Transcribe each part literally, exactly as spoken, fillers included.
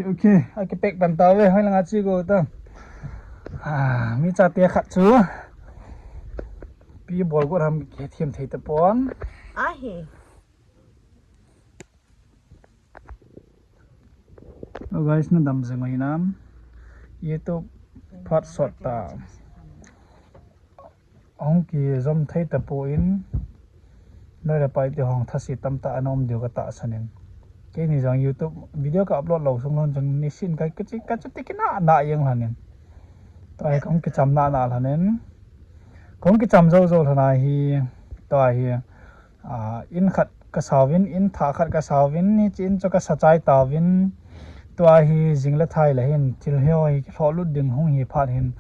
Okay, akipack pan tave, hai langa chi go ta. Ah, mi chate khat chu. Pi bol go ham ke thiam thei tapon. Ahi. Hello guys, nadam jing u hinam? YouTube phat sot ta. Hung kijom thei tapon, loi le pai te hung thase tamtah ana um diu katahsan in. Keini jong YouTube video ka upload lou sung lhon jong nisin ka, ka chi, ka chuti kina na jeng lhon in. Tua hi kahung kicham nana lhon in. Kahung kicham jou jou lhon ahi, tua hi. Ah, in khat kasau vin, in thah khat kasau vin, hiche in chu kasa chai tauvin, tua hi jing le thai le hin, thil hi hoi, lhoh lut ding hung hi phat hin.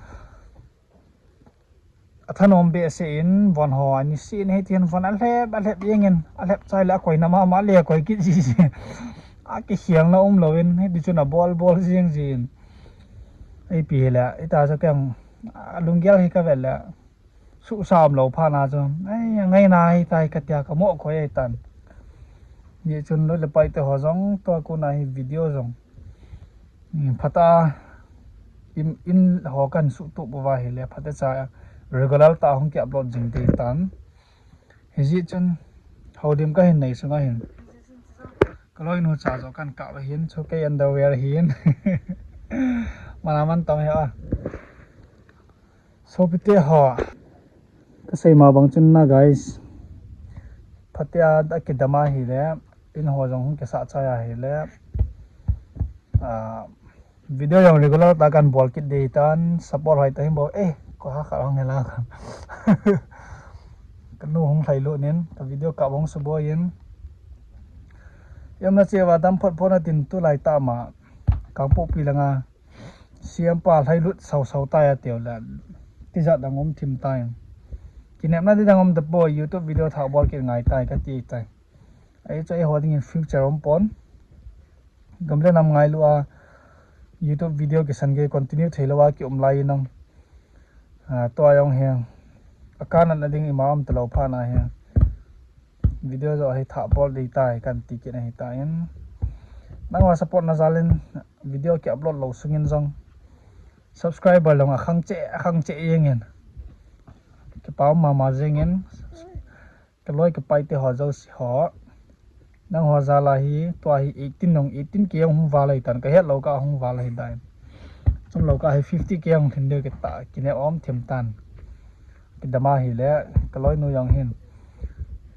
Athanom behseh in, von ho, ani si in, hiti hin von alhep, alhep jeng in, alhep chai le akoi na mama le akoi kit ji ji. Akikhelna um louvin, hiti chun abol bol jing jin. Ipi hile, ita chu keng, alunggel hi kavet le. Suhsa um lou phat na chu. Ai, angai na hi tai katia kamo koi ai tan. Ni chun loi le pai te ho jong tua kona hi video jong. Hmm, phatah a in, in ho kan suhtup uva hile phatecha regular tah a hung ki upload jing ding tan. Hijeh chun houlim kahin nei sunga hin. Ka loinu cha jong kan kap ahin, chu kei underwear ahin. Mana man tong hi a. Sopite ho. Kasei ma bang chun na guys. Phatea akidam ahile, in ho jong hung kisa chai ahile. Ah, video jong regular tah a kan bol kit ding tan, support hoi ta hin bol. Eh, ko ha kha hung hela kha. Kanu hung lhai lut in, ka video kap hung suboi in. Yam na che va dam phot phot na tin tulai tah ma. Kangpokpi langa. Siampa lhai lut sau sau tai atiu le. Tijat dang um thim tai. Kinepna di dang um tapoi, YouTube video thah bol kit ngai tai kati tai. Ahi chu eiho dingin future um pon. Gam le nam ngailu a YouTube video kisan gei continue thei lou a ki um lai in ang. Ah, tua jong hi. Akanatna ding ima um talou phat na hi. Video jong hi thah bol ding tai kan ti kit ahi tan. Nangho support na jal in video ki upload lou sung in jong. Subscriber jong akhang cheh, akhang cheh jeng in. Kipa um mama jeng in. Ka loi ka pai te ho jouse ho. Nangho jal a hi, tua hi eighteen nung, eighteen K hung val ahi tan, ka het lou kah hung val ahi dan. Chom lou kah hi fifty K hung lhin diu kita, kinep um thim tan. Kidam ahile, ka loinu jong hin.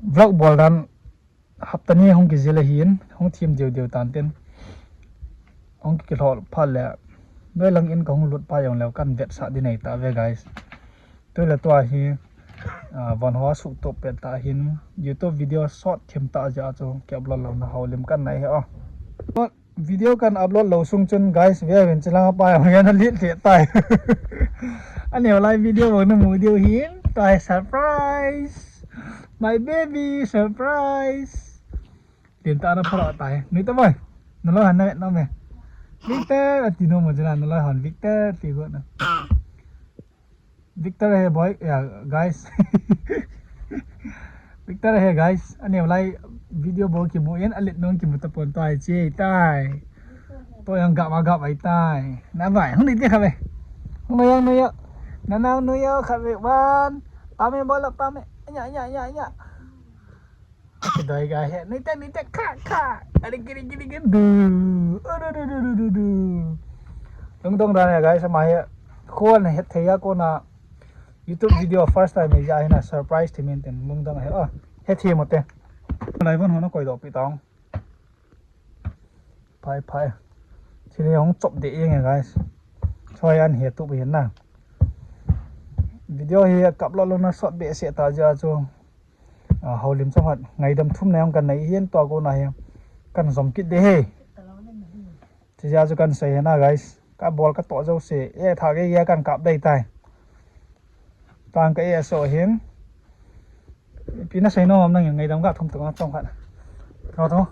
Vlog bol dan, hapta ni hung kijil ahin, hung thim diu diu tan tin. Hung kilhol phat le, noi lang in ka hung lut pa jong leu kan vetsah ding nei ta ve guys. Tule tua hi, ah, von ho suhtup pet ta hin, YouTube video sot thim ta jeh a chu ki upload louna houlim kan nei hi o. Video kan upload lou sung chun guys, ve uvin chilang a pa jong ana lit lit tai. Aneo lai video bang na mu diu hin, tai surprise. My baby surprise. Lim ta na phalou tai. Nui ta boy. Na loi han na nom e. Victor, ati nom mo jela na loi han Victor, ti go na. Victor he boy, ya, guys. Victor he guys. Aneo lai video bol kimu in, alet nung kimu tapon tai che tai. To jong gap ma gap ai tai. Na bai, hung ni te kha be. Hung no jong no yo. Na nao no yo kha be wan. Pa me bol pa me. Nya, nya, nya, nya. Kidoi ga he, nui te, nui te, kha, kha. Ari, kiri, kiri, kiri, du. Adu, du, du, du, du, du. Lungdong dan he, guys, ama he. Khon he thei a kona YouTube video first time he ja he na surprise thim in tin. Lungdong he. Oh, he thim mo te. Lai von ho na koi do pi tong. Phai, phai. Chile hung chop de yeng e, guys. Choi an he tu bi na. Video hi ka upload louna sot behseh ta jeh a chu. Ah, houlim chomkhat ngaidam thum nei jong kan nei hin tua kona hi kan jom kit de he. Chijeh a chu kan sei hena guys. Ka bol ka toh jouse. E tha gei gei a kan kap dei tai. Tang ka e so hin. Ipi na sei nom nang ngaidam ga thum tung a chomkhat. Tho tho.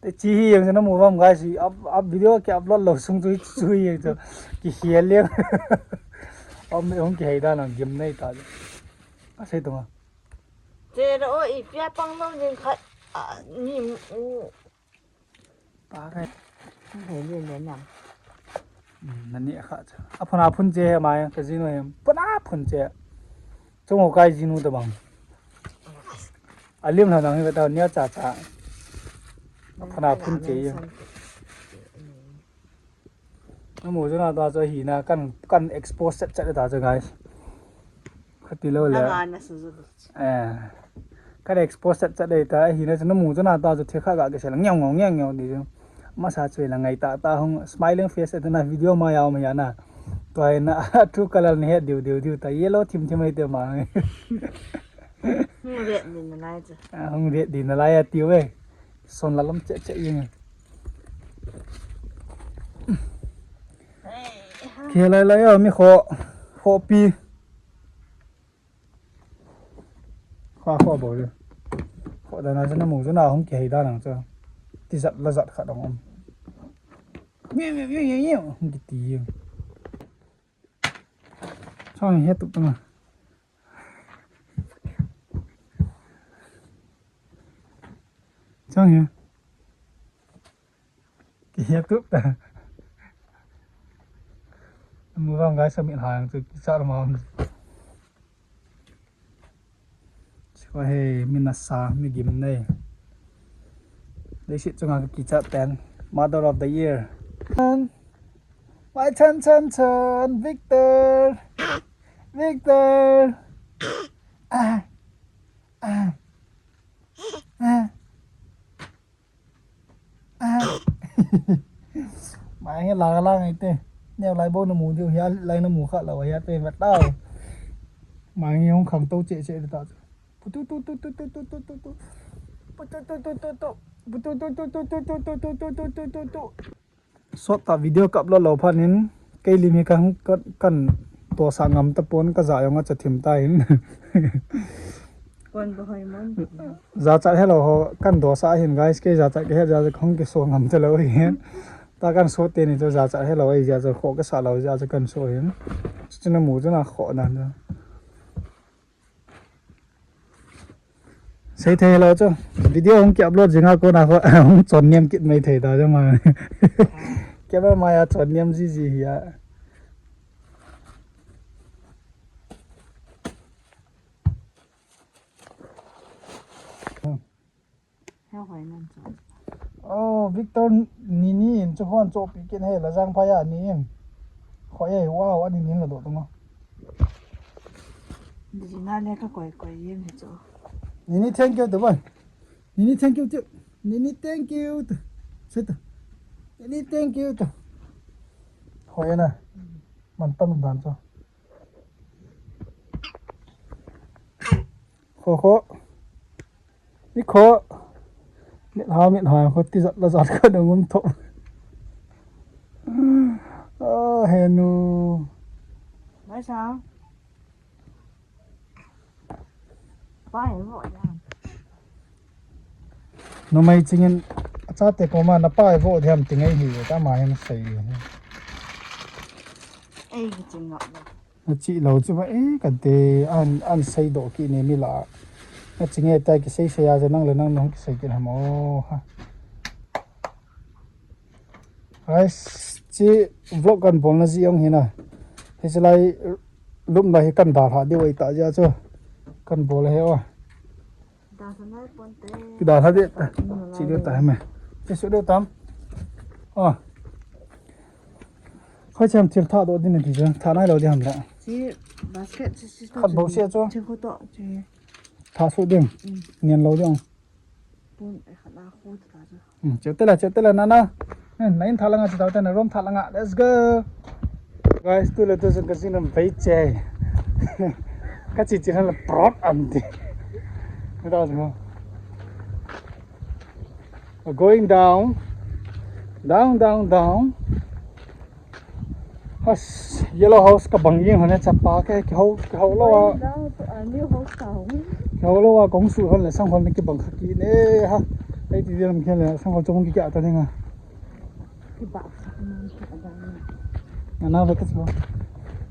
Te chi hi jeng chu na mu vam guys, up, up video ki upload lou sung chu, chu hi jeng chu. Kikhel leng. Om, hung kihei dan a gim nei ta. A sei tung a. Che ro o, ipi a pang lou jing khat, a, ni mu. Pa kai. Hei, le, le, nam. Nani kha cha. A phun a phun che mai ka jinu hem. Phun a phun che. Chung ho kai jinu ta bang. A lim la nang hi ta nia cha cha. A phun a phun che ye. Namu chu na ta chu hina kan, kan expose chat chat ta chu, guys. Khati lo le. Nanga na su zu. Eh. Kan expose chat chat dei ta, hina chu namu chu na ta chu thil kha ga kisel ngeu ngeu ngeu ngeu di chu. Masa chu la ngai ta ta hung smiling face ta na video ma yau ma ya na. Tua na true color ni he diu diu diu ta yellow thim thim ai te ma. Hung red ni na lai chu. Ah, hung red di na lai a ti ve. Son la lam che che yin. Ke lai lai a mi kho, kho pi. Kha kho bo le. Kho da na chu namu chu na hung kihei da nang chu. Ti zat la zat kha dong um. Miau, miau, miau, miau, miau. Hung kiti. Chang he tu ta. Chang he. Ki he tu ta. Mu vang gai sa mi hang tu ki sa ma. Chua he, mi nasa, mi gim nei. Leiset chunga ka kichat pen. Mother of the year. Chan. Mai chan chan chan. Victor. Victor. Ah. Ah. Ah. Ah. Mai nge la la ngai te. Neo lai bo namu diu hia, lai namu kha lo hia te vat tau. Mai nge hung khang to che che ta. Pu tu tu tu tu tu tu tu tu tu. Pu tu tu tu tu tu. Pu tu tu tu tu tu tu tu tu tu tu tu tu. Sot ta video kap lo lo phan in. Kei lim hi kan, kan, kan to sa ngam ta pon ka za yong a cha thim ta in. Kon ba hoi mon. Za cha hello ho kan do sa hin guys, kei za cha ke he za khong ke so ngam ta lo hin. Ta kan so te ni to za cha hello ai za cha kho ka sa lo za cha kan so hin. Chu na mu chu na kho na na. Sei thei lo chu. Video hung ki upload jinga kona kho hung chon niam kit mai thei ta jong ma. Kei ba ma ya chon niam ji ji hi a. Heo hoi nan chu. Oh, Victor ni ni in chu hon cho pi kin he la jang pha ya ni in. Khoi e, wow, ani nin la do tung. Di na le ka koi koi yin he chu. Ni ni thank you to boy. Ni ni thank you to. Ni ni thank you to. Sei ta. Ni ni thank you to. Khoi na. Man pan dan chu. Kho kho. Ni kho. Mit ha mit ha kho ti zat la zat kho dang um tho. Ah, he nu. Bai sa. Bai mo ya. Numei chingin a chate koma na pa vo dhiam ti ngai hi ta ma hin sei. Ei ki ching ngap. Na chi lo chu ba e ka te an, an sei do ki ne mi la. Na chi nge ta ki sei sei a je nang le nang nong ki sei ki ham o ha. Guys, chi vlog kan bol na ji ong hina. Hi chi lai lum lai hi kan da ha di wai ta ja chu. Kan bol he o. Ki da ha de ta. Chi de ta me. Chi su de tam. Ah. Khoi chem thil tha do din ti chu. Tha nai lo di ham la. Chi basket chi chi. Khat bo se chu. Chi khu to chi. Tha su ding. Nian lo ding. Pun e khat na khu ta chu. Che te la, che te la na na. Na in tha la nga chu ta na room tha la nga. Let's go. Guys, tu le tu sun ka sin ram pai che. Ka chi chi la prot am ti. Ka ta chu. We're going down. Down, down, down. Has, yellow house ka bang yeng hone chapa ke, ke ho, ke ho lo a. Down to a new house ka hong. Ke ho lo a kong su hon le sang hon le ke bang kha ki ne ha. Ai ti diam ke le sang hon chong ki ka ta ne nga. Ana ve ka chu.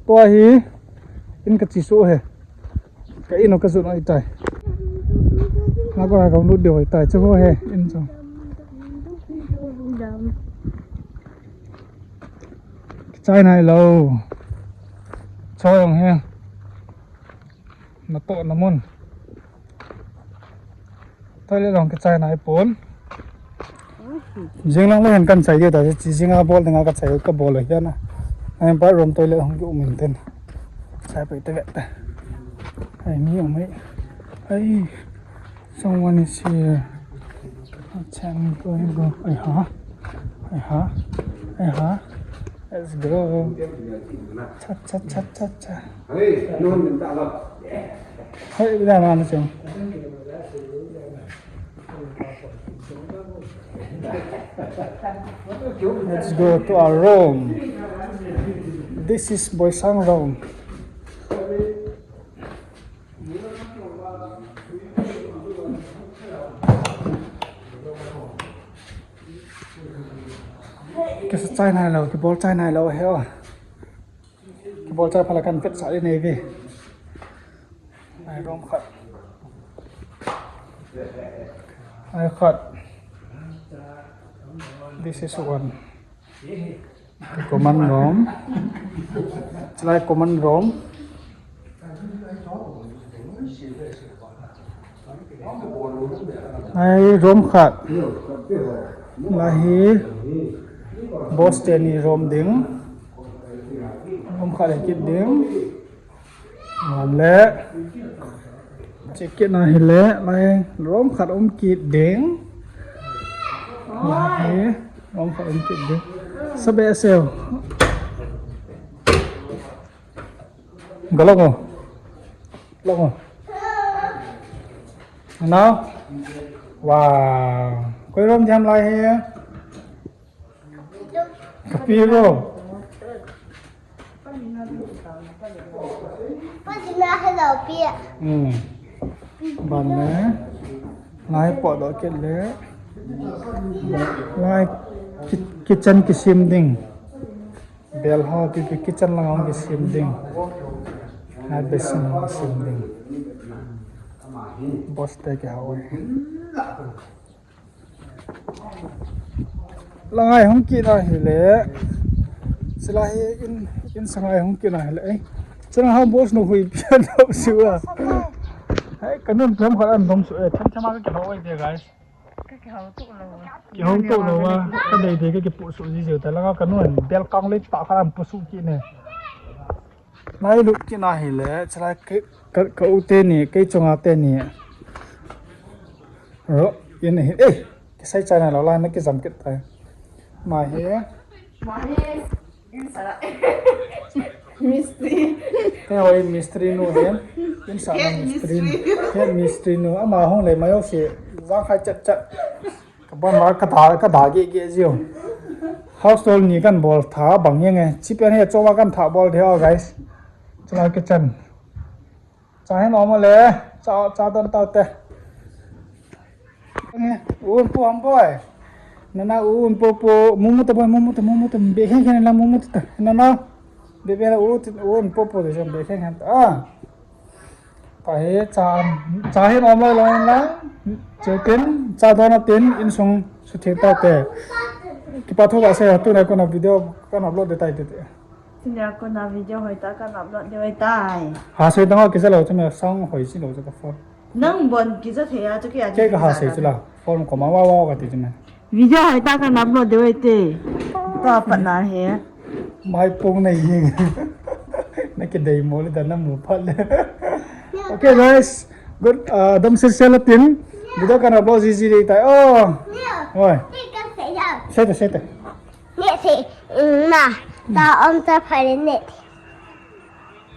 Tua hi in ka chi su he. Ka in ka su noi tai. Na ko ka lut de hoi tai chu he in chu. Chai nai lou. Choi jong hi. Natohna mun. Toilet jong kichai nai pon. Jing lang le hin kan chai diu ta, chi jing a bol dinga ka chai ka bol le hian a. Ai, bathroom toilet hung ki um in tin. Chai pai te vet te. Ai, mi um ai. Ai, someone is here. Let's go. Ai ha. Ai ha. Ai ha. Let's go. Cha, cha, cha, cha, cha. Hey, no, no, no. Hey, dah mana tu? Let's go to our room. This is Boisang room. Kisa chai nai lou, kibol chai nai lou he o. Kibol chai phala kan pet sa le nei ve. Ai, room khat. Ai, khat. This is one. Common room. Chulai common room. Ai, room khat. Lai hi boss teni room ding. Room khat le kit ding. Vale. Check kit na hile, lai room khat um kit ding. Lai room khat um kit ding. Sa behseh o. Ga lok o. Lok o. Nao. Wow. Koi room diam lai hi. Ka pi ro. Pa, sina hello, pi. Hmm. Ban le. Lai po do ke le. Lai ki-, kitchen kisem ding. Bel ho pi pi kitchen lang hung kisem ding. Lai basin hung kisem ding. Boss te ke hoi. Langai hung kit na hile. Sila hi in, in sangai hung kit na hile. Eh, chang ha boss no hui pia dop su a. Hai, kanun thom khat an dom su e. Tham tham a ka kihou ai de, guys. Ka kihou tuk lou. Kihou tuk lou a. Ka dei dei ka kipu su ji jeu ta langa kanun bel kang le pa khat an pu su kit ne. Lai lut kit na hile, chulai ka, ka, ka u teni, kei chunga teni. Ro, in hi, eh, kisai chai nai lou lai, na kijam kit tai. Ma hi. Ma hi, in sa. Mistri. Kei hoi mistri nu hi. In sa na mistri. Mistri. Kei mistri nu, ama hung le ma yo si, jang khai chat chat. Ka ban va ka tha, ka tha ge ge jiu. House tour ni kan bol tha bang yeng e. Chi pen hi choma kan tha bol de o, guys. Chulai kitchen. Cha hin om le. Cha, cha don tau te. Un po ham boy. Nana un po po. Mumu ta boy, mumu ta, mumu ta. Be khen khen la mumu ta. Nana. Be be la u, un po po de jam be khen khen ta. Ah. Tahi cha, cha hin om lai lou in lang. Chutin, cha don a tin, insung sutheng tau te. Kipa thu kasei, tuni a kona video kan upload de tai te. Tuni a kona video hoitah kan upload de tai. Ha sei tang o kisa lou chu me sang hoi si lou chu ka phone. Nang bon kisa thei a chu kei a. Kei ka ha sei chu la. Phone ko ma wa wa ka ti chu me. Video hoitah kan upload de te. Tua pat na he. Mai pung nei hi. Na kidei mo le dan na mu phat le. Okay, guys. Good, uh, dam sel sel tin. Video kan upload ji ji dei tai. Oh. Oi. Sei ta, sei ta. Ne thei na. Ta om ta phai le ne.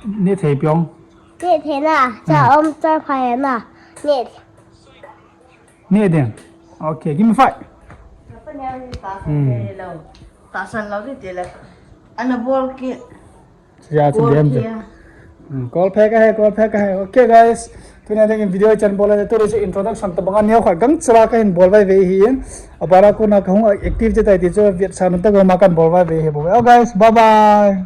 Ne thei piong. Ne thei na. Ta om ta phai na. Ne. Ne ding. Okay, give me five. Hmm. Ta san lou ti ti le. Ana bol ki. Ya, chu diam chu. Hmm, call phe ka he, call phe ka he. Okay, guys. Tuni a ding video chan bol le tu le introduction ta banga neo khat gang chala ka hin bol vai ve hi in. Abara ko na ka hung active je tai ti chu viet sa nun ta go ma kan bol vai ve hi bo. Oh, guys, bye bye.